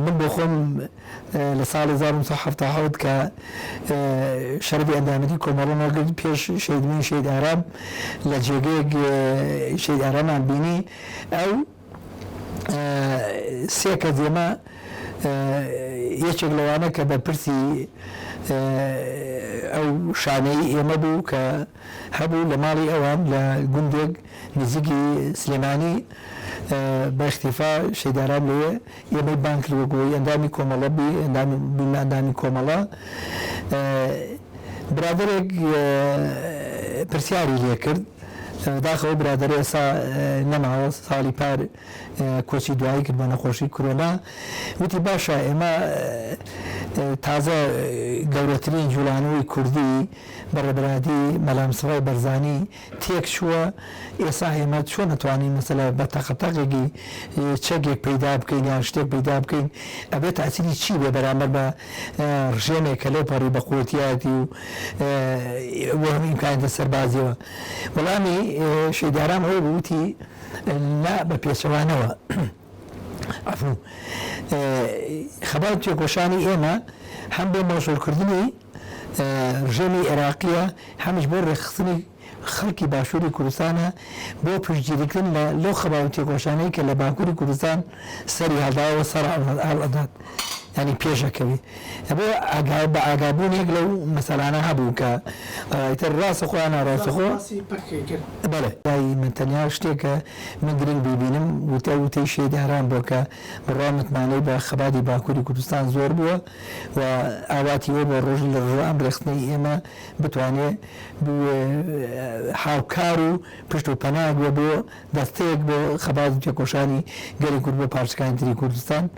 من بۆ خۆم لە ساڵی 1977 کە شەرەفی ئەندامەتی کۆمەڵەم وەرگرت پێش شەهیدبوونی شەهید ئارام لە جێگەیەک شەهید ئارامان بینی ئەو سێ کەس ئێمە یەکێک لەوانە کە بەرپرسی ئەو شانەی ئێمە بوو کە هەبوو لە ماڵی ئەوان لە گوندێک نزیکی سلێمانی بە ئیختیفا شەیداران لەوێ ئێمەی بانگ کرد وەک ئەوەی ئەندامی کۆمەڵە بی ئەندامی بووینە ئەندامی کۆمەڵە برادەرێک پرسیاری لێ کرد داخەوە برادەرە ئێستا نەماوە ساڵی پار کۆچی دوایی کرد بە نەخۆشی کرۆنا وتی باشە ئێمە تازە گەورەترین جوڵانەوەی کوردی بە ڕێبەرایەتی مەلا مستەفای بەرزانی تێک چووە، ئێستا ئێمە چۆن ئەتوانین مەسەلە بە تەقە تەقێکی چەکێک پەیدا بکەین یان شتێک پەیدا بکەین ئەبێ تاسیری چی بێ بەرامبەر بە ڕژێمێک کە لەو پەڕی بە قوتیاتی و و هەموو ئیمکاناتە سەربازیەوە وەڵامی شەیدارام ئەوە بوو وتی نا بە پێچەوانەوە عەفو خەبات و تێکۆشانی ئێمە هەم بۆ مەغزوورکردنی ڕژێمی ئێراقییە، هەمیش بۆ ڕێکخستنی خەڵکی باشووری کوردستانە بۆ پشتگیریکردن لە لەو خەبات و تێکۆشانەی کە لە باکووری کوردستان سەری هەڵداوە و سەر هەڵئەدات یانی پێش ئەکەوێ. بۆ ئاگا بە ئاگابوونێک لەو مەسەلانە هەبوو کە ئیتر ڕاستەخۆ یان ناڕاستەخۆ باسی پەکەکەی کرد. بەڵێ. لای من تەنیا شتێک کە من گرنگ بیبینم وتە وتەی شەهید ئارام بووە کە بڕوا متمانەی بە خەباتی باکووری کوردستان زۆر بووە و ئاواتی ئەوە بووە ڕۆژ لە ڕۆژ ئەم ڕێکخستنەی ئێمە بتوانێ هاوکار و پشت و پەنایەک بێ بۆ دەستەیەک بۆ خەبات و تێکۆشانی گەلی کورد بۆ پارچەکانی تری کوردستان.